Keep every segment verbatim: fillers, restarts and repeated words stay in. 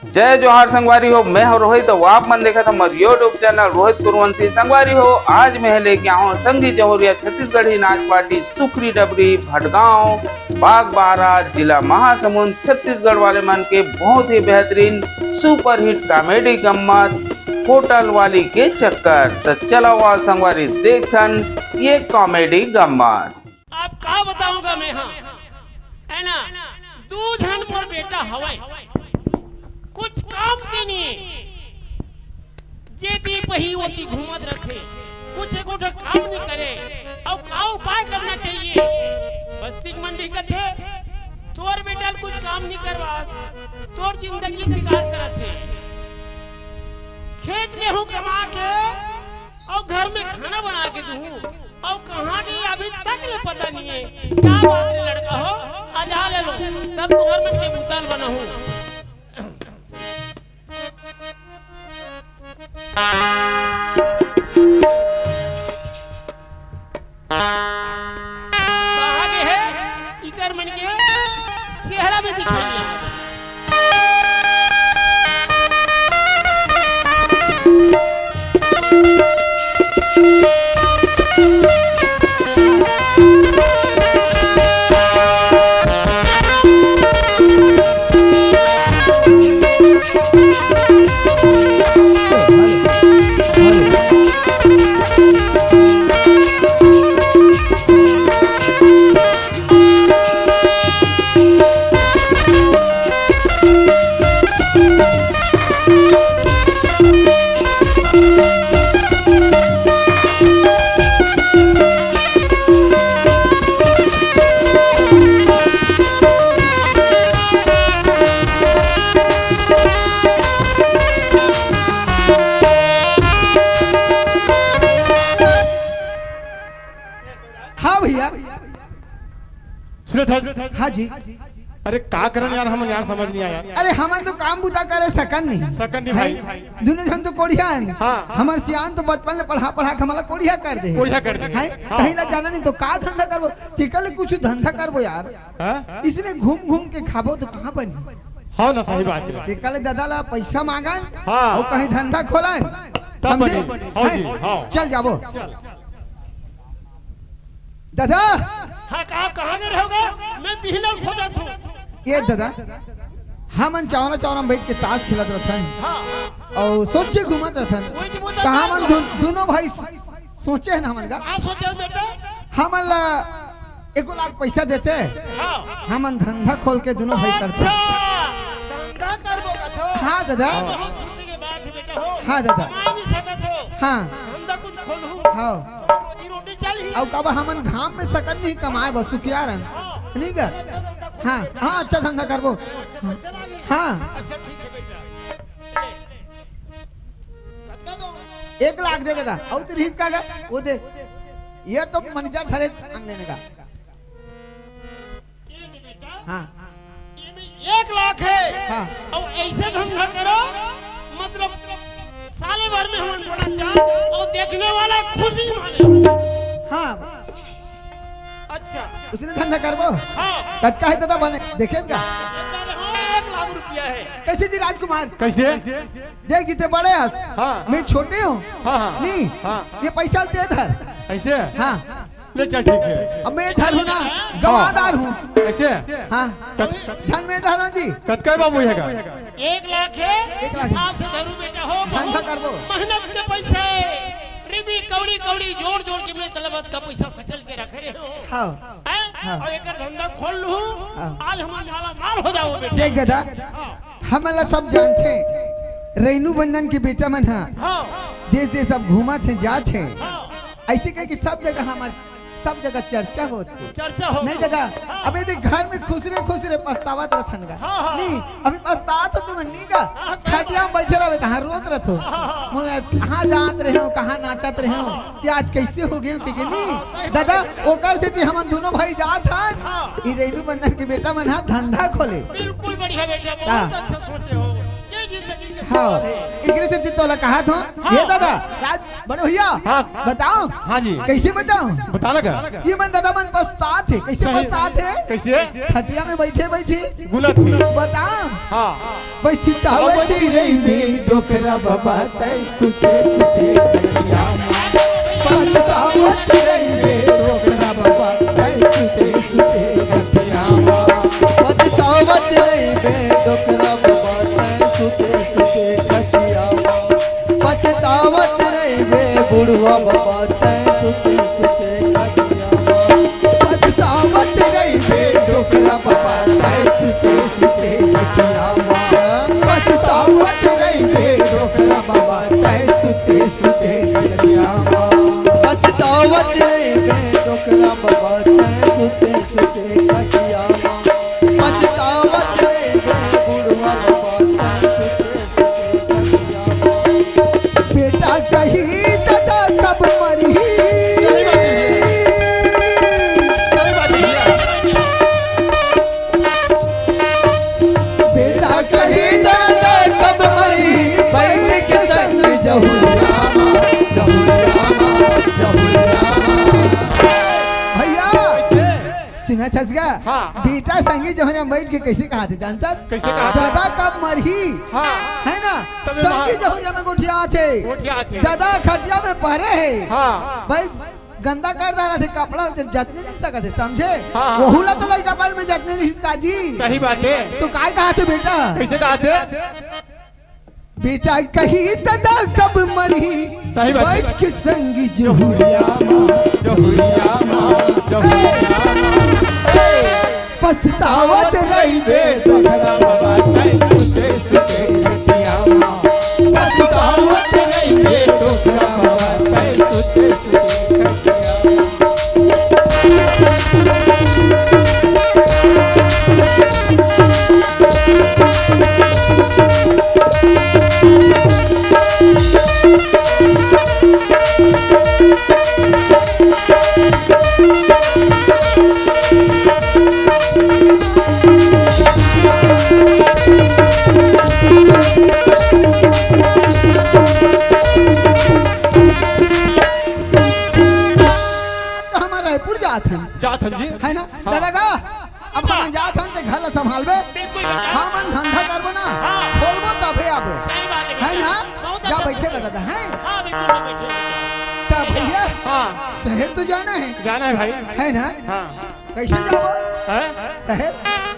जय जोहार संगवारी हो, मैं हूं रोहित, अउ आप मन देखत हमर YouTube चैनल रोहित कुरवंशी। संगवारी हो, आज मैं लेके आया हूं संगीत जमुरिया छत्तीसगढ़ी नाच पार्टी सुखरी डबरी भटगांव बागबाहरा, जिला महासमुंद, छत्तीसगढ़ वाले मन के बहुत ही बेहतरीन सुपरहिट कॉमेडी गम्मत होटल वाली के चक्कर। त चला हुआ संगवारी देखथन ये कॉमेडी गम्मत। आप का बताऊंगा मैं, हाँ, है ना? दू झन मोर बेटा हवय, कुछ काम के नहीं, जेती पही ओती घूमत रथे, कुछ एको ठो काम नहीं करे। अउ का उपाय करना चाहिए? बस्तिक मन भी कथे, "तोर बेटा ल कुछ काम नहीं करवास, तोर जिंदगी बिगाड़ करत हे।" खेत ले हूँ कमा के अउ घर में खाना बना के दूँ, अउ कहाँ गई अभी तक ले पता नहीं है। क्या बात रे लड़का हो, आ जा ले लो, तब तुहर मन के बुता ल बनाहूँ। कहाँ गे हे? इकर मन के चेहरा भी दिखाई नहीं आवत। हाँ भैया। सुरेश, हाँ जी। अरे का करन यार, हमन यार समझ नहीं आया। अरे हमन तो काम बुता करे सकन नहीं। सकन नहीं हैं? भाई। दुनों झन तो कोढ़िया हन। हाँ। हमर सियान तो बचपन ले पढ़ा पढ़ा के हमला कोढ़िया कर दे। कोढ़िया कर दे। हैं? हाँ। कहीं ला जाना नहीं तो का धंधा करबो? तेकर ले कुछ धंधा करबो यार। हाँ? इसने घूम घूम के खाबो तो कहाँ बनी? हाँ ना, सही बात है। तेकर ले दादा ला पैसा मांगन हाँ। अउ कहीं धंधा खोलन। तब समझे? बनी। हाँ जी, हैं? हाँ। चल जाबो। चल। दादा। हाँ, कहाँ, कहाँ गए रहोगे? मैं बिहनल खोजत हूँ। ए दादा, हमन चौरा चौरा में बैठ के ताश खेलत रथन। हाँ। अउ सोचे घूमत रथन। वही तो बोलता त हमन था। दु-, दुनों भाई सोचे हन हमन का। का सोचे हो बेटा? हमन ला एको लाख पैसा देते, हाँ। हमन धंधा खोल के दुनों भाई करते। अच्छा, धंधा करबो कथो। हाँ दादा। बहुत खुशी के बात है बेटा हो। हाँ दादा। कमाए नहीं सकत हो। हाँ। धंधा कुछ खोलहू। हाँ। रोजी रोटी चलही। अउ काबर हमन घाम में सकन नहीं कमाए बर सुखियारन। हाँ। नहीं का? अच्छा धंधा खोल हाँ, बेटा। हाँ, अच्छा धंधा करबो। अच्छा पैसा लागी। हाँ। अच्छा ठीक है बेटा। ले। कतका दो? एक लाख दे दादा। अउ तेरी हिस का गा? वो दे। ये तो मैनेजर धरे अंगने ने का। ये दे बेटा। हाँ। ये भी एक लाख है। हाँ। अउ ऐसे धंधा करो, मतलब, साले भर में हमन बना जान अउ देखने वाला खुशी माने। हाँ। अच्छा। उसने धंधा करबो? हाँ। कतका है दादा बने? देखे का? एक लाख रुपया है। कैसे जी राजकुमार? कैसे? देख, जितने बड़े हस, हाँ। मैं छोटे हूँ। हाँ, हाँ। नहीं, हाँ। ये पैसा ते धर। ऐसे? हाँ। ले चल, ठीक है। अब मैं धर हूँ ना, गवादार हूँ। ऐसे? हाँ। कत-, धन मैं धर हूँ जी। कतका बाबू है का? एक लाख है, एक लाख। हिसाब से धरू बेटा हो, धंधा बहुत करबो। मेहनत के पैसे, रिबी कौड़ी, कौड़ी जोड़, जोड़ के मैं तलबत का पैसा सकल के रखे रहे हो। हाँ। हैं? हाँ। अउ एकर धंधा खोल लूँ, हाँ। आज हमर माला माल हो जाओ बेटा। देख दादा, हाँ। हमन ला सब जानथे, रेणु बंधन के बेटा मन ह हाँ। देश देश सब घूमत हे, जात हे। हाँ। ऐसे करके सब जगह हमर, सब जगह चर्चा होत हे। चर्चा हो। नहीं दादा, हाँ। अबे देख घर में खुसरे खुसरे पछतावत रथन गा। हाँ, हाँ। नहीं, अभी पछतात हो तुमन नहीं गा। हाँ, सही खटिया में बैठे रहबे तहाँ रोत रथो। हाँ, हाँ, हाँ। मोर कहाँ जात रहे हो, कहाँ नाचत रहे हो, हाँ। ते आज कैसे हो गए हो, के, के हाँ, नहीं? हाँ, सही बात दादा, है। ओकर सेती हमन दुनों भाई जात हन। हाँ। ई रेणु बंधन के बेटा मन ह धंधा खोले। बिल्कुल बढ़िया बेटा, हाँ। बहुत अच्छा सोचे हो। ये हाँ, एकरे सेती तोला कहाथंव। हाँ। ए दादा, राज, बड़े भैया, हाँ। बताओ। हाँ जी। कइसे बताओ? बता लगा। ये मन दादा मन पछतात हे। कइसे सही। पछतात हे? कइसे? खटिया में बइठे बइठे। गुलत हे। बताओ। हाँ। पछतावत रहिबे डोकरा बाबा तैं सुते सुते खटिया म। पछतावत रहिबे डोकरा बाबा तैं सुते सुते खटिया म। पछतावत रहिबे डोकरा बाबा तैं सुते सुते खटिया म। पछतावत रहिबे बुढ़वा बाबा तैं सुते सुते खटिया म। पछतावत रहिबे डोकरा बाबा तैं सुते सुते खटिया म। पछतावत रहिबे डोकरा बाबा तैं सुते सुते खटिया म। पछतावत रहिबे डोकरा बाबा तैं सुते सुते खटिया म। पछतावत रहिबे बुढ़वा बाबा तैं सुते सुते खटिया म। बेटा कही दादा कब मरही? सही बात है भैया। सही बात है भैया। बेटा कही दादा कब मरही, बइठ के संग जहुरिया म, जहुरिया म, जहुरिया म। भैया, कइसे? चिन्हा छसगा? हाँ। बेटा संगी जहुरिया म बइठ के कइसे कहाथे जानथस? कइसे कहाथे? दादा कब मरही? हाँ। हे ना? तब संगी जहुरिया म गोठियाथे। गोठियाथे। दादा खटिया में परे हे। हाँ। भाई, गंदा कर डारथे कपड़ा, जतने नइ सकत हे, समझे? हाँ, हाँ। वहू ला तो लइकापन में जतने नइ सकत जी। सही बात हे। तो काय कहाथे बेटा? कइसे कहाथे? बेटा कही दादा कब मरही, सही बात हे। बइठ के संगी जहुरिया म, जहुरिया म, जहुरिया म। पछतावत रहिबे डोकरा बाबा तैं सुते सुते खटिया म। पछतावत रहिबे डोकरा बाबा तैं सुते सुते खटिया म। तो हमन रायपुर जात हन। जात हन जी। हे ना? हाँ। दादा का? अब हमन जात हन ते घर ला संभालबे। बिल्कुल बेटा। हमन धंधा करबो ना, हाँ। खोलबो तभे आबो। सही बात हे हे बेटा। ना? बहुत जा अच्छा बइठे रह दादा, हे? हाँ, बिल्कुल, बिल्कुल। त भैया, हाँ। शहर तो जाना हे। जाना हे भाई। हे ना? हाँ। कइसे जाबो? हैं? शहर?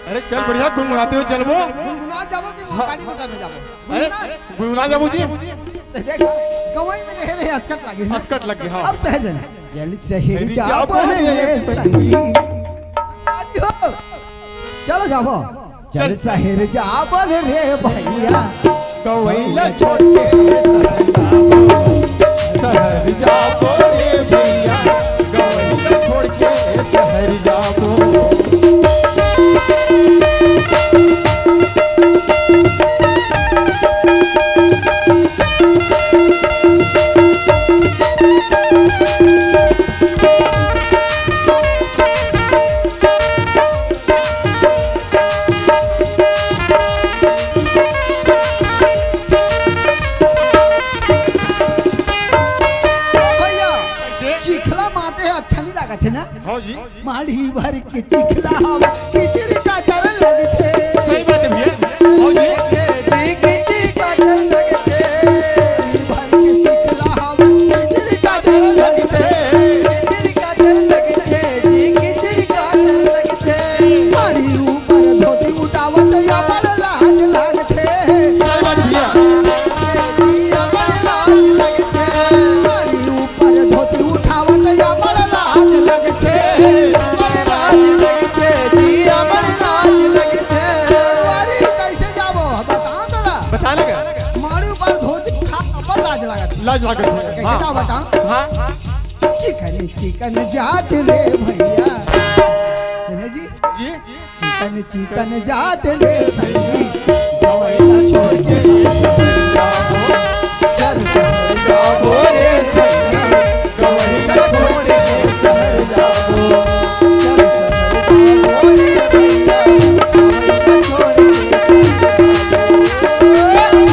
अरे चल बढ़िया, गुनगुनाते हुए चलबो। गुनगुना जाबो कि हाँ। गाड़ी मोटर में जाबो? अरे गुनगुना? गुनगुना जाबो जी। त देख, गंवई में रहे रहे असकट लागे हे ना? असकट लग गे, हाँ। अब शहर जाना। चल शहर जाबो रे संगी। चलो जाबो। चल चल। शहर जाबो रे भैया। गंवई ला छोड़ के शहर जाबो। शहर जाबो रे भैया। गंवई ला छोड़ के शहर जाबो। भैया, कैसे? चिखला माते अच्छा नहीं लागत हे ना? हाँ जी। माढ़ी भर के चिखला हवा, किचिर काचर लगथे। सही बात हे भैया। हाँ जी। किचिर काचर लगथे। माढ़ी भर के चिखला हवा, किचिर काचर लगथे। किचिर काचर लगथे जी, किचिर काचर लगथे। माढ़ी ऊपर धोती उठावत अब्बड़ लाज लगथे। सही बात भैया। जी, अब्बड़ लाज लगथे। माढ़ी ऊपर धोती उठावत अब्बड़ लाज लगथे। अब्बड़ लाज लगथे जी, अब्बड़ लाज लगथे। अरे, कैसे जाबो? बताओ तोला। बता लगा। माढ़ी ऊपर धोती उठा, अब्बड़ लाज लगथे। लाज लगथे। कैसे हाँ। जाबो बताओ? हाँ। चिकन चिकन जात रे भैया। सुने जी? जी। चिकन चिकन जात रे संगी, गंवई ला छोड़ के हम शहर जाबो। चल शहर जाबो रे संगी, गंवई ला छोड़ के हम शहर जाबो। चल शहर जाबो रे भैया, गंवई ला छोड़ के हम शहर जाबो।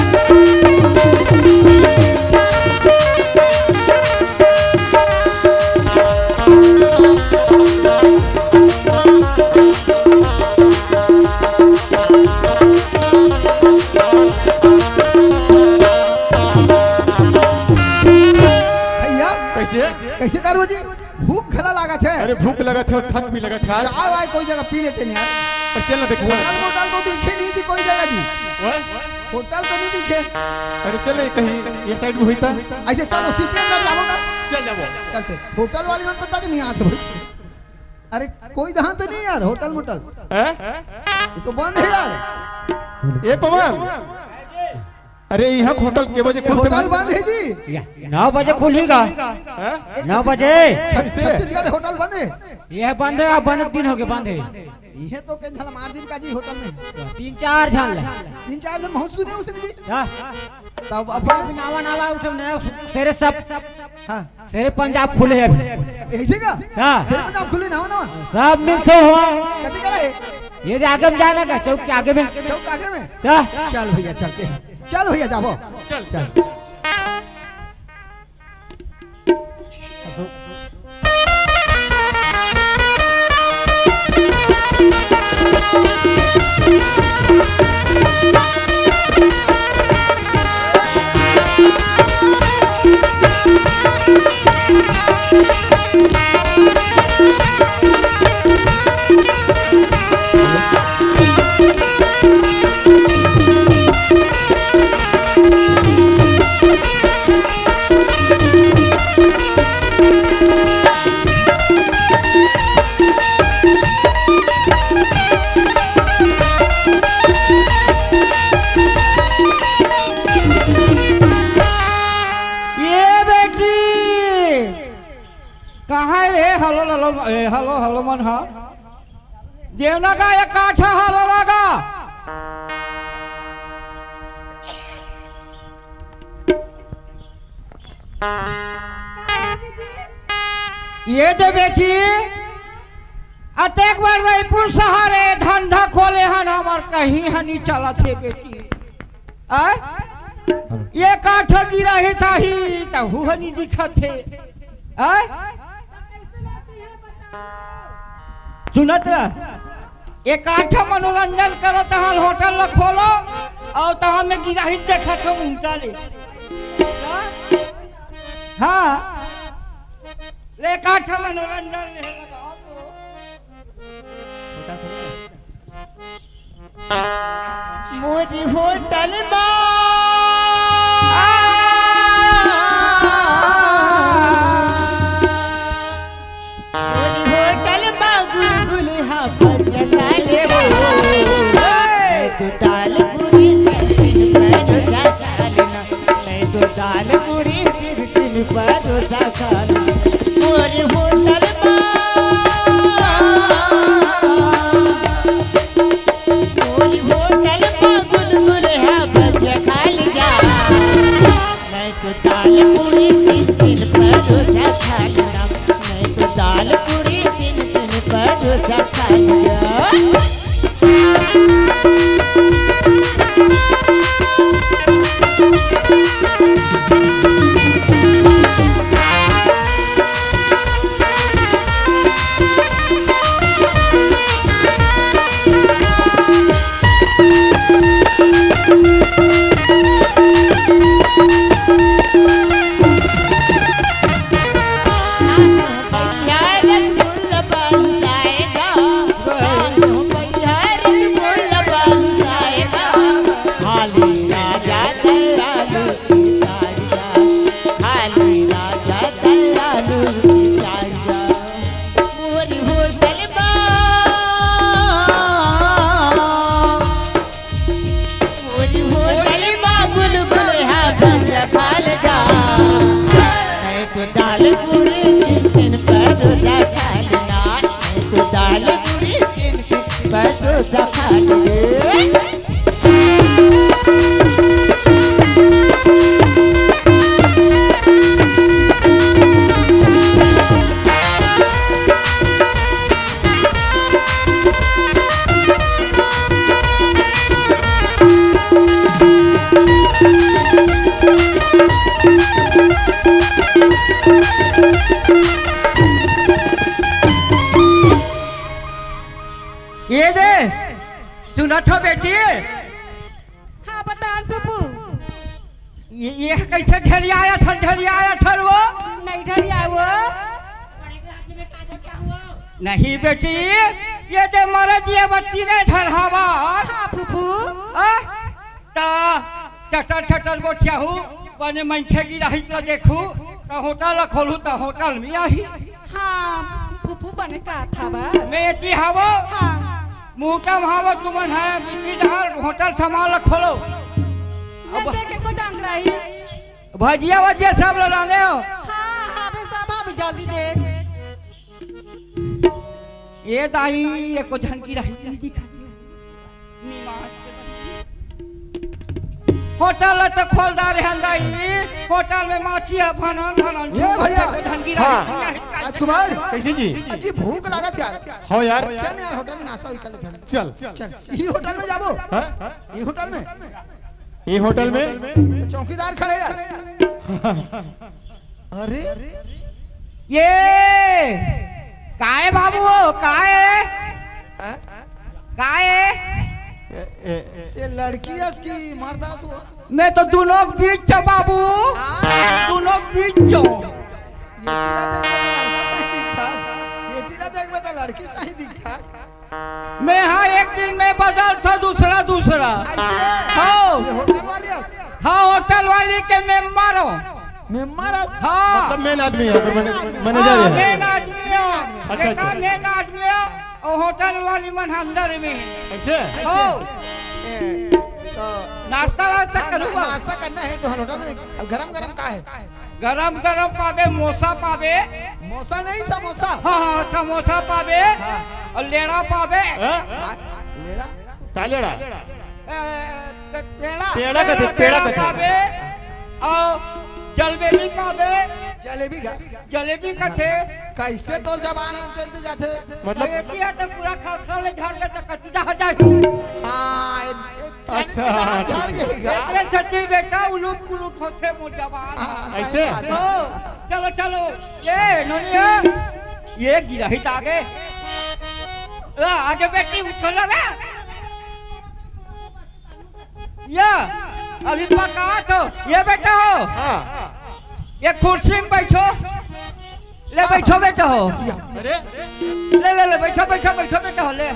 अरे भूख लगत हे, थक भी लगत हे यार। चाय वाय कोई जगह पी लेते नहीं यार। पर चल ना देखो। होटल मोटल तो दिखे नहीं जी कोई जगह जी। ओए? होटल तो नहीं दिखे। अरे चल ना कहीं ये side में होई ता। ऐसे चलो सीट अंदर जाओ ना। चल जाओ। चलते। होटल वाली मन तो तक नहीं आते भाई। अरे कोई दहां तो नहीं यार होटल मोटल। हैं? ये तो बंद है यार। ए पवन। अरे इहाँ होटल के बजे ये खुलथे होटल भाई? बंद है जी। या, नौ बजे खुलेगा। हैं? ए, नौ छत्तीस-, बजे। छ-, कैसे? छत्तीसगढ़ होटल बंद है। ये बंद है, अब बंद दिन हो गए, बंद है। ये तो के झलमार दिन का जी होटल में। तीन चार झन ले। तीन चार झन बहुत सुने उसने जी। हाँ। तब अब अपन नावा नावा उठे नया सु-, सेरे सब। हाँ। सेरे पंजाब खुले है अभी। ऐसे का? हाँ। सेरे पंजाब खुले ना हो ना? सब मिलते हो। कते करा है? ये जो आगे में जाना का, चौक के आगे में। चौक आगे में? हाँ। चल भैया, चलते हैं। चल भैया, जाबो। चल, चल। ये बेटी, कहाँ हे रे? हलो, हलो, ए, हलो, हलो मन हा। देवना का एक काठा हलो लगा। ये दे बेटी, अतेक बार रईपुर शहर ए धंधा खोले हन, हमर कहीं ह नी चलत हे बेटी। आय? ये काठा गिरा हे ताही, तहू ह नी दिखत हे। आय? सुनत रह, एक आठ मनोरंजन करो, तहां होटल ल खोलो, अउ तहां में गिराही देखत हो उनका ले। हाँ? ले एक आठ मनोरंजन ले लगाओ तो। मोरी होटल मा। मोरी होटल मा गुलगुल हा भजन ले वो। मैं तो दाल पूरी तीन तीन परोसा खा लेना। मैं तो दाल पूरी तीन तीन परोसा खा लेना। मोरी होटल मा। मोरी होटल मा गुलगुल हा भजिया खा ले जा। मैं तो दाल पूरी तीन तीन परोसा खा लेना। मैं तो दाल पूरी तीन तीन परोसा खा लेना। दाल पूरी तीन तीन परोसा खा लेना। तो दाल पूरी तीन तीन परोसा खा ले। ये दे, सुनत हो बेटी? हाँ, बता न पप्पू। ये, ये कैसे ढेरियाया था, ढेरियाया था वो? नहीं ढेरिया वो। नहीं बेटी, ये दे मरे जिए बत्ती नहीं धर हवा। हाँ फूफू। आ? ता चटर चटर गोठिया हूँ, बने मनखे गिराही तो देखू, तो होटल खोलू तो होटल में आही। हाँ फूफू, बने का था बस। मैं एती हवो। हाँ। मुहटम हवो तुमन है, बिक्री जहाँ होटल सामान ला खोलो। ले अब दे के को जांग रही। भजिया वजिया सब ला लाने हो। हाँ, हाँ, बे सब, हाँ, बे जल्दी दे। ये दाई, ये को झनकी रही नहीं दिखा। निमाज। होटल तो खोल दा रे हंदाई, होटल में माछी है भनन भनन। ये भैया। ये को झनकी रही हाँ। नहीं। राजकुमार। कैसे जी? अजी भूख लागत यार। हो यार। चल यार, होटल में नाश्ता उइका ले चल। चल। चल, ई होटल में जाबो। हाँ? ई होटल में। ई होटल में? ई तो चौकीदार खड़े यार। अरे, ये काय बाबू हो, काय? हाँ? काय? ए, ए, ए। ते लड़की अस की मर्दास हो? मैं तो दोनों के बीच च बाबू। हाँ। दोनों के बीच च। ये चिला देख में तो लड़का सही दिखथस। ये चिला देख में तो लड़की सही दिखथस। मैं हाँ एक दिन में बदल था दूसरा दूसरा। ऐसे? हाँ। ये होटल वाली है? हाँ, होटल वाली के मेंबर हो। मेंबर है? हाँ। मतलब मेन आदमी है, अगर मैंने-, मेन आदमी। मैनेजर हाँ, है। मेन आदमी हो। मेन आदमी। अच्छा, देखा, अच्छा। मेन आदमी हो, और होटल वाली मन अंदर में है। ऐसे? हो। ए, तो नाश्ता वास्ता हाँ, करूँगा। ना-, नाश्ता करना है तो होटल में गरम गरम का है? गरम गरम पाबे, मोसा पाबे। मोसा नहीं, समोसा। हाँ, हाँ, समोसा पाबे। हाँ। और लेड़ा पाबे। हाँ? हाँ, लेड़ा? का लेड़ा? ए, पेड़ा। पेड़ा कथे, पेड़ा पेड़ा कथे। पाबे। और जलेबी पाबे। जलेबी का? जलेबी कथे। कैसे तोर जबान अंत जाथे? मतलब? ये किया तो पूरा खालसा ले झाड़ के तो कच्चा हो जाए। हाँ, एक अच्छा। झाड़ गई गा। एकरे सेती बेटा उलूट पुलूट होथे मोर जबान। हाँ, ऐसे? सही बात है। हो, चलो, चलो। ये नोनी है। ये गिरही त आगे। आ, आगे बेटी उठो लगा। या, अभी पका तो। ये बेटा हो। हाँ। ये कुर्सी में बैठो। ले बैठो बेटा हो। अरे। ले, ले, ले, बैठो, बैठो, बैठो बेटा हो, ले।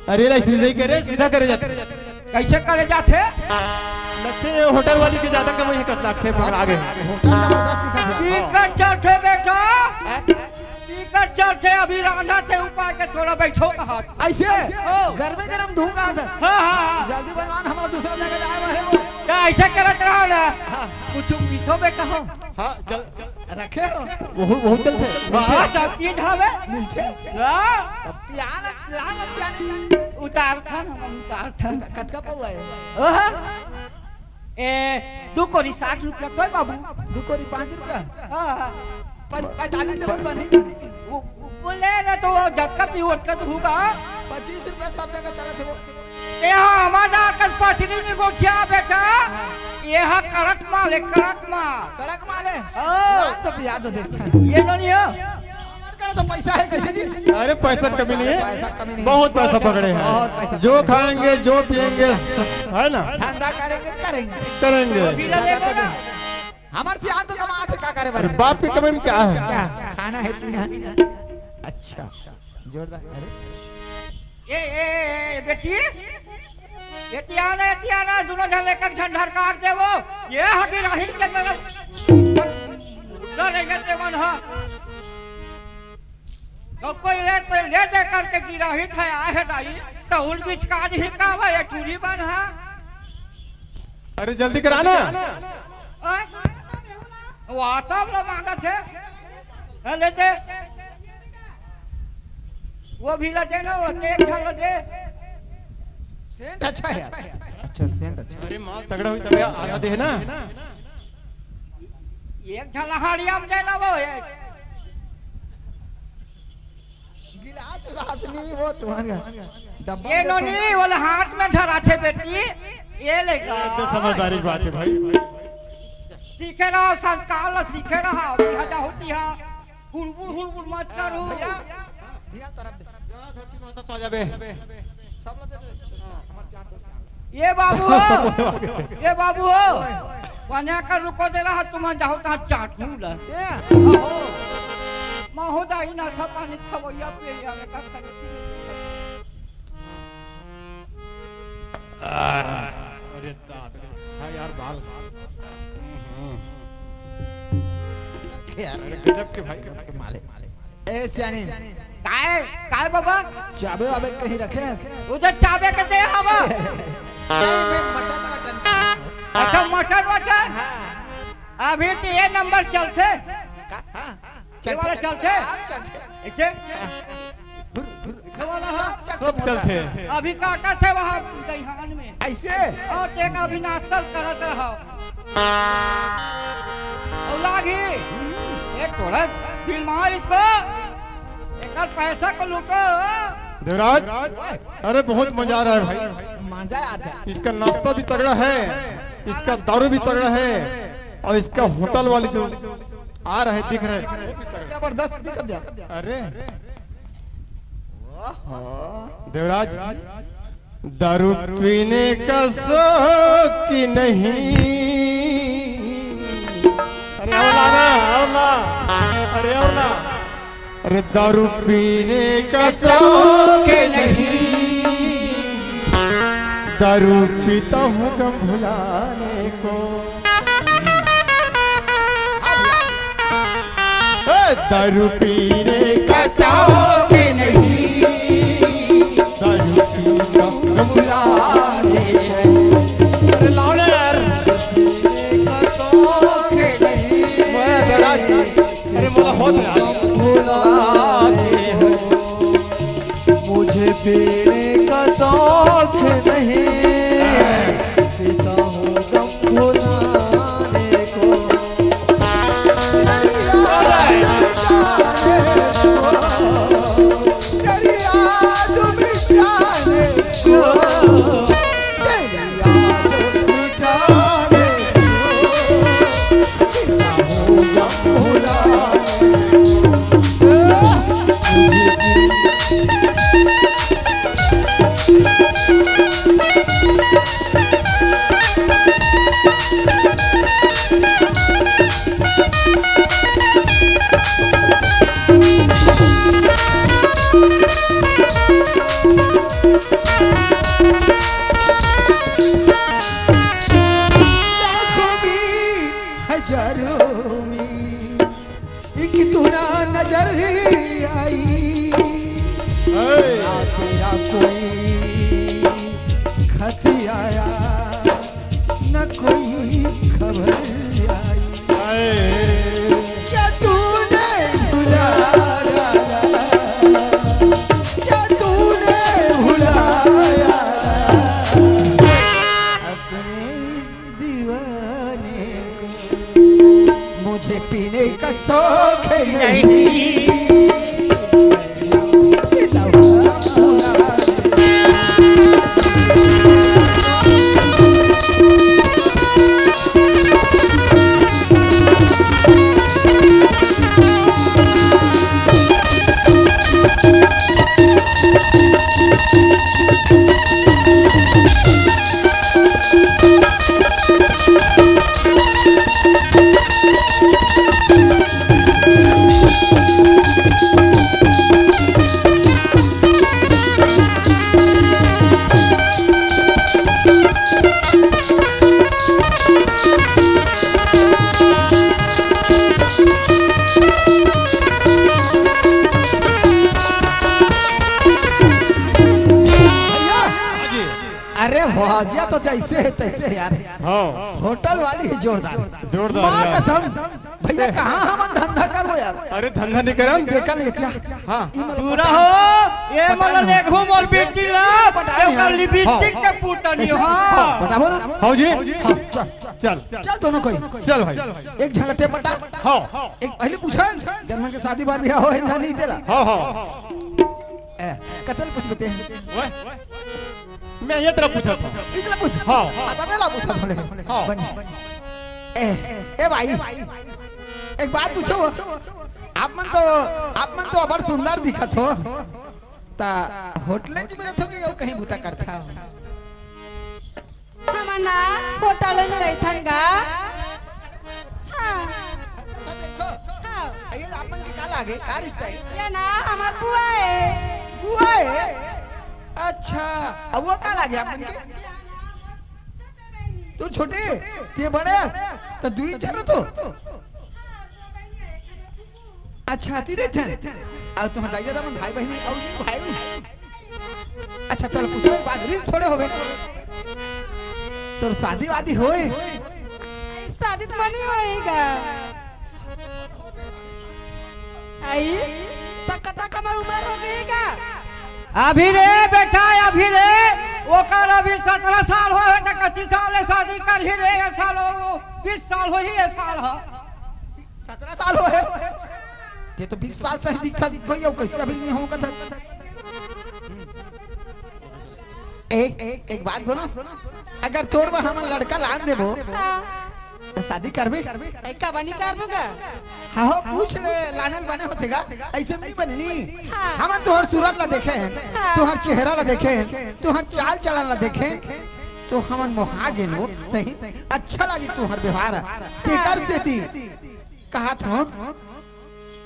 अरे, ले, इसने नहीं करे, सीधा करे जाते। कैसे करे जाथे? लगथे ये होटल वाली के ज्यादा कमाई है, कस लागथे, पकड़ा गए। होटल जबरदस्त दिखा दिया। टिकट चढ़थे बेटा। हाँ? टिकट चढ़थे, अभी रांधा थे ऊपर के थोड़ा बैठो कहा। ऐसे? हो। गरमे गरम धूप आ था। हाँ, हाँ, हाँ। जल्दी बनवान, हमारा दूसरा जगह जाए वाले वो। तो ऐसे करत रहो ना। हाँ। कुछ पीठो बेटा हो। हाँ, चल। रखे हो? वहू, वहू चलथे। हाँ, सब चीज हवे। मिलथे? हाँ। तब पियान, पियान सियानी। उतार था ना, हम उतार था। कतका पौवा है? ओह। ए, दू कोरी साठ रुपया कोई बाबू। दू कोरी पाँच रुपया? हाँ, हाँ। पै-, पैंतालीस देवत बनी ना। वो, वो ले ना तो वो जतका पी ओतका तो होगा। पच्चीस रुपया सब जगह चलत हे वो। ए हाँ, हमारा कस पथरी नहीं गोठिया बेटा। हाँ। ये हा कड़क माल है, कड़क माल। कड़क माल है? हाँ। ला तो पिया तो देखता है। ये नो नहीं हो? हमारे करे तो पैसा है कैसे जी? अरे पैसा कमी नहीं है, पैसा कमी नहीं है। बहुत पैसा पकड़े हैं। बहुत पैसा जो पकड़े हैं। खाएंगे, जो पिएंगे, स-, है ना? धंधा करेंगे, करेंगे। करेंगे। वो भी ज्यादा लगे तो ना। दे। हमारे से आ तो कमा से का करे अरे बारे? बाप के कमाई में क्या है? क्या? खाना है, पीना है। अच्छा, जोरदार। अरे ए, ए, ए, ए, बेटी, एती आना, एती आना, दोनों झन एक एक झन ढरका के देवो। ये हगी रही के मेरा डर है के मन हा। तो कोई ले, कोई ले दे करके गिराही था, आए है दाई, तो उल बीच का आज ही का हुआ, ये टूरी बन हा। अरे जल्दी करा ना। ओए, वो आता वाला मांगा थे। हाँ, ले दे। वो भी ला दे ना, वो एक झन ला दे। सेंट अच्छा है यार। अच्छा, सेंट अच्छा। अरे माल तगड़ा हुई तबे आधा दे ना। एक झन ला हाड़िया में दे ना वो, एक। गिलास उलास नहीं, वो तुम्हारा डब्बा ये में नो देखो। नहीं, वो ला हाथ में धराथे बेटी, ये लेगा। ये तो समझदारी की बात है भाई। सीखे रहो, संस्कार ला सीखे रहो, बिहा जाहू तिहा, हुड़बुड़ हुड़बुड़ मत करू। भैया, भैया तरफ दे। जा धरती माता पा जाबे। सब ला दे दे। हमारे चांद दोस्त यहाँ। ये बाबू हो, ये बाबू हो, वन्या कर रुको दे रहा, तुम जाओ तहाँ चाटू ला। ये? आहो। माहो दाई नशा पानी खवैया पियैया में का खरीद। अरे दादा, हाँ यार, बाल। हम्म। यार, गजब के भाई, गजब के माले। ए, सियानी। काय, काय बाबा? चाबे वाबे कहीं रखे हस? उधर चाबे के दे हवा। नहीं, मैं मटन, मटन। अच्छा, मटन, मटन? हाँ। अभी तो ये नंबर चलथे। का? हाँ। ये वाला चलथे? चलथे। आप चलथे। ऐसे? हाँ। घुर, घुर। ये वाला हाँ। सब चलथे। सब चलथे। अभी काटथे वहाँ दहियान में। ऐसे? और एक अभी नाश्ता करत रहो। और लागी। हम्म। ये थोड़ा फिल्माओ इसको। एकर पैसा को लूटो। देवराज, अरे बहुत मजा आ रहा है भाई। मजा आ जा। इसका नाश्ता भी तगड़ा है, इसका दारू भी तगड़ा है, और इसका होटल वाली जो आ रहे, दिख रहे। जबरदस्त दिखत जा। अरे ओहो। देवराज, दारू पीने का शौक नहीं। अरे अवला ना, अवला। अरे अवला। अरे दारू पीने का शौक नहीं, दारू पीता हूँ गम भुलाने को। ए, दारू पीने का शौक नहीं, दारू पीने का बुलाने को। अरे लाओ ना यार। मैं नाराज। अरे मोला होत यार। बुलाने हो। मुझे पीने का शौक नहीं, पीता हूँ गम भुलाने को। तेरी याद मिटाने को, तेरी याद मिटाने को, पीता हूँ गम भुलाने को। लाखों में, हजारों में एक तू ना नजर आई। ना तेरा कोई खत आया, ना कोई खबर आई। क्या तूने भुला डाला? क्या तूने भुला डाला अपने इस दीवाने को? मुझे पीने का शौक नहीं। भैया, अरे भजिया तो जैसे है तैसे है यार। हाँ। होटल वाली ही जोरदार। जोरदार माँ यार। कसम, भैया कहाँ हमन धंधा करबो यार? अरे धंधा नहीं करन। देखा ले क्या? हाँ। ई मतलब पूरा पटा-, हो, ये पटा मतलब लो। देखो मोर बेटी ला, पटा ये लो। कर लिपस्टिक हाँ। के पूरता नहीं हो। ऐसे? हाँ। हाँ, पटाबो ना? हाँ जी। हाँ, चल। चल। चल दोनों कोई। चल भाई। एक झलक ते पटा। हाँ। एक पहले पूछन, जब मन के शादी बार ब्याह हो है, नहीं तेला। हाँ, हाँ। ए, कतन कुछ बते हैं। ओए, मैं ये तरफ पूछा था। इतला पूछ। हाँ। हाँ, तो मेला पूछा था ले। हाँ। बन। ए, ए भाई, एक बात पूछो। आप मन तो, आप मन तो अबड़ सुंदर दिखत हो। ता होटल में रहो कि कहीं बूता करथा? हमन ना होटल में रहिथन गा। हाँ। हाँ। ये आप मन के का लागे, का रिश्ता हे? ये ना, हमर बुआ हे। बुआ हे? अच्छा, अब वो का लागे आप मन के? तू छोटे, ते बड़े हस, त दुई झन तो। अच्छा, तीने झन। अउ तुम्हर दाई ददा मन भाई बहिनी अउ नहीं भाई? अच्छा, चल पूछो एक बात, रीस थोड़े होबे। तोर शादी वादी होय? शादी तो बनी होएगा। आई, त कतक हमर उमर हो गई का? अभी रे बेटा, अभी रे, ओकर अभी सतरा साल होय हे, त कति साल ले शादी करही रे, ये साल हो, बीस साल होही ये साल ह। सतरा साल होय हे? ते तो बीस साल सही दिखत हे, कोई अउ कइसे अभी नहीं हो कथा। ए, एक बात बोलो, अगर तोर बर हमन लड़का लान देबो, हाँ। त शादी करबे? ए, का बनी करबो का? हाँ हो, पूछ ले, लाने ल बने होथे गा, अइसे नहीं बने नी। हाँ। हमन तोहर सूरत ला देखे हन, हाँ। तोहर चेहरा ला देखे हन, तोहर चाल चलन ला देखे हन, त हमन मोहा गेन हो, सही, अच्छा लागिस तोहर व्यवहार, तेकर सेती कहत हों,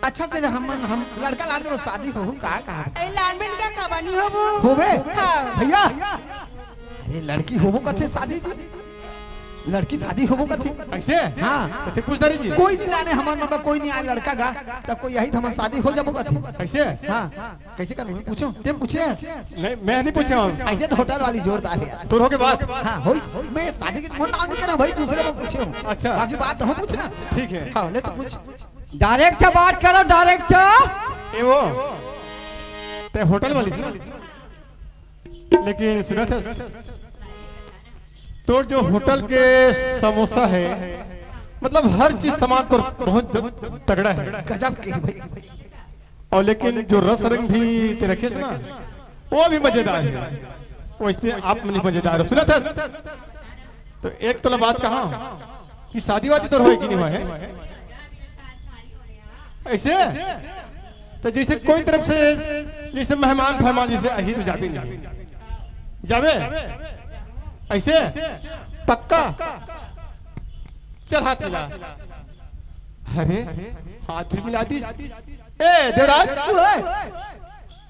अच्छा से हमन, हम लड़का लान देबो, शादी होहू का, का? ए, लानबे न का, का बनी होबो? होबे? हाँ। भैया, अरे लड़की होबो कथे शादी जी, लड़की शादी होबो कथे। अइसे? हाँ। कथे पूछ दारी जी। कोई नहीं लाने, हमर मन बर कोई नहीं आय लड़का गा, त कोई आही त हमर शादी हो जाबो कथे। अइसे? हाँ। कइसे करबो? पूछो, ते पूछे? नहीं, मैं नहीं पूछे हूँ। अइसे त होटल वाली जोरदार हे यार। तोर हो के बात। हाँ, होइस। मैं शादी के मोर नाम नहीं करा भाई, दूसरे को पूछे हूँ। अच्छा। बाकी बात हम पूछना। ठीक है। हाँ, ले तो पूछ। Direct बात करो, direct। ए वो, ते होटल वाली से ना? लेकिन सुनत हस, तोर जो होटल के समोसा हे, मतलब हर चीज सामान तोर बहुत ज-, तगड़ा हे। गजब के भाई। अउ लेकिन जो रस रंग भी ते रखे हस ना, वो भी मजेदार हे। वइसने आप मन मजेदार हो। सुनत हस? त एक तोला बात कहा कि शादी वादी तोर होय कि नहीं होय हे? अइसे? त जइसे कोई तरफ से, जइसे मेहमान फहमान जइसे आही त जाबे नहीं। जाबे? अइसे? पक्का? चल हाथ मिला। अरे, हाथ भी मिला दिस। ए, देवराज। ओए।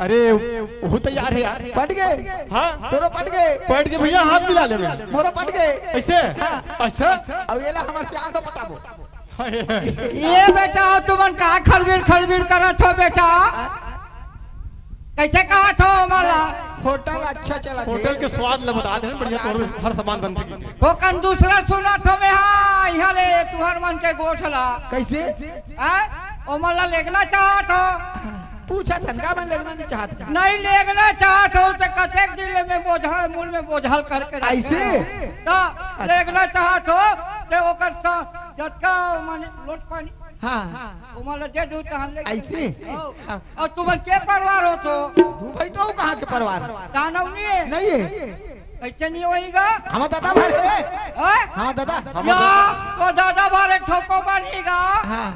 अरे, वो तैयार हे यार। पट गे। हाँ? तोरो पट गे। पट गे भैया, हाथ मिला ले मैं। मोरो पट गे। अइसे? हाँ। अच्छा? अब ये ला हमर सियान को पटाबो। हाय, हाय। ए बेटा, तुमन का खलबिल खलबिल करत हो बेटा? कइसे कहत हो ओमन ला? होटल अच्छा चलत हे। होटल के स्वाद ल बता दे, बढ़िया तोर हर सामान बनथे। थोकन दूसरा सुनत हो मैं, हाँ, इहाँ ले तुहर मन के गोठ ला। कइसे? हाँ? ओमन ला लेगना चाहत हो? पूछत हन का, मैं लेगना नहीं चाहत। नहीं लेगना चाहत हो त कतेक दिन ले मैं बोझा, मूल में बोझल करके रखे अइसे? हो। त लेगना चाहत हो त ओकर सा-, जतका ओमन लोट पानी हाँ। ओमन ला दे दू तहन ले। अइसे? हाँ। अउ तुमन के परिवार हो तो? तू भाई तो कहाँ के परिवार? दानव नहीं हे? नहीं हे। कइसे नहीं होही गा? हमर दादा भर हे। हाँ? हमर दादा। या, तो दादा भर एक ठोको बनी गा। हाँ।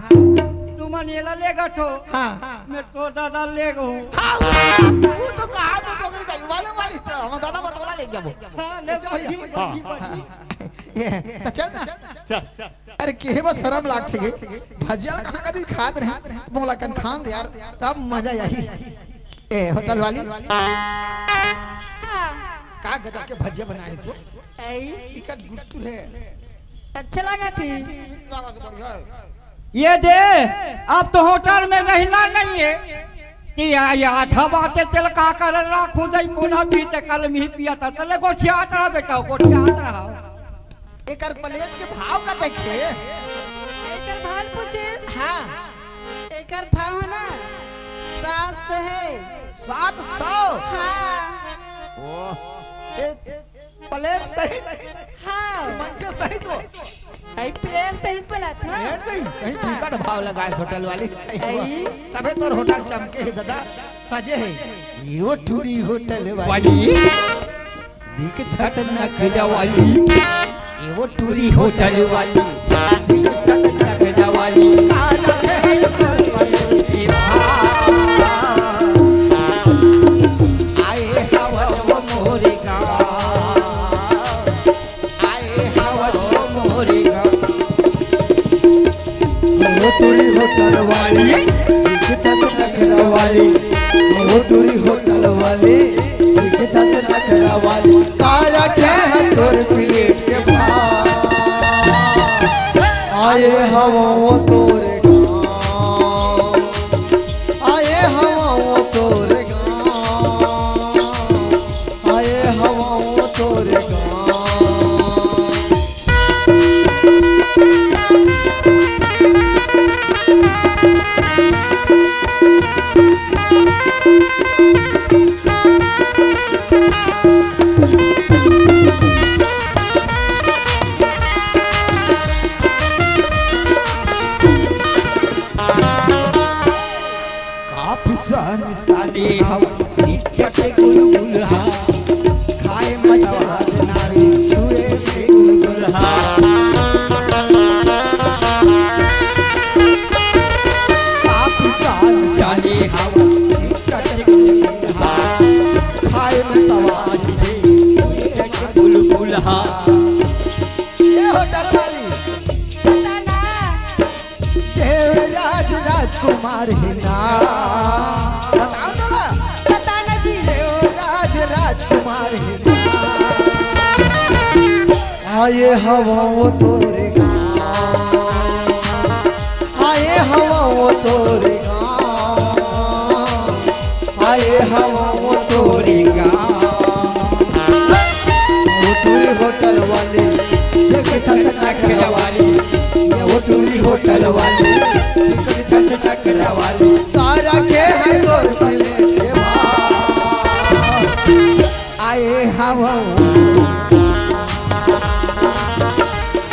तुमन एला लेगत हो। हाँ। मैं तो दादा लेगहूँ। हाँ, वो, वो तो कहा तो डोकरी दाई, वाले वाली तो, हमर दादा बतौला ले जाबो। हाँ, ले भैया। बनी, हाँ। बनी, बनी। ये, त चल ना। चल। अरे, केहे बर शरम लागथे गे। भजिया ल कहाँ कदी खात रहे, मोला कन खान दे यार, तब मजा आही। ए, होटल वाली। हाँ। का गजब के भजिया बनाए हे सो। ऐ। इकट गुटकुर हे। अच्छा लागत हे। लागत हे, बढ़िया हे। ये दे, अब तो होटल में रहना नहीं हे। कि या, या आधा बात हे, तेल का कर राखू दई, कोना पीते कल मिही पिया था, तले गोठियात रहा बेटा, गोठियात रहा। एकर प्लेट के भाव कतेक हे? एकर भाव पूछिस? हाँ। एकर भाव हे ना, सात सौ हे। सात सौ? हाँ। ओह, ए, प्लेट सहित? हाँ। मनसे सहित वो? भाई, प्लेट सहित बोलत हे। प्लेट सहित? सही हाँ। टिकट भाव लगाए होटल वाली, सही हुआ। आई। तभे तोर होटल चमके हे दादा, सजे हे। ये वो टूरी होटल वाली। वाली। दिख झसना खजा वाली। ये वो टूरी होटल वाली। दिख झसना खजा वाली। आए हवा वो मोरे गाँव। आए हवा वो मोरे गाँव। वो टूरी होटल वाली, दिखता से नखरा वाली, वो टूरी होटल वाली, दिखता से नखरा वाली, सारा क्या है तोर प्लेट के भाव। आए हवा वो तोरे गाँव, आए हवा वो तोरे गाँव, आए हवा वो तोरे गाँव। काफी सन सानी हवा, इज्जत गुलगुल हा, खाए में सवाद नारी, छुए में गुलगुल हा। काफी सन सानी हवा, इज्जत गुलगुल हा, खाए में सवाद नारी, छुए में गुलगुल हा। ये होटल वाली, पता ना। देवराज राजकुमार है ना। बताओ तो ना। पता ना जी। देवराज राजकुमार है ना। आए हवा वो तोरे गाँव, आए हवा वो तोरे गाँव, आए हवा वो तोरे गाँव। वो टूरी होटल वाली, ये के छस नखरा वाली, ये वो टूरी होटल वाली, ये के छस नखरा वाली। सारा के है तोर प्लेट के भाव। आए हवा,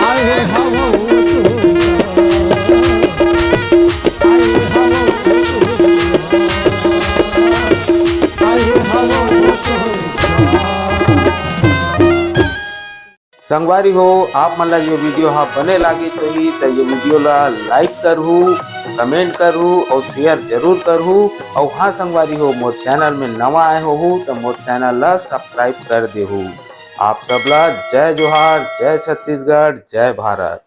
आए हवा, आए हवा, आए हवा। संगवारी हो, आप मन ला ये वीडियो हा बने लागिस होही त ये वीडियो ला like करहू, comment करहू और share जरूर करहू। और हाँ संगवारी हो, मोर channel में नवा आए होहू त मोर channel ला subscribe कर देहू। आप सब ला जय जोहार, जय छत्तीसगढ़, जय भारत।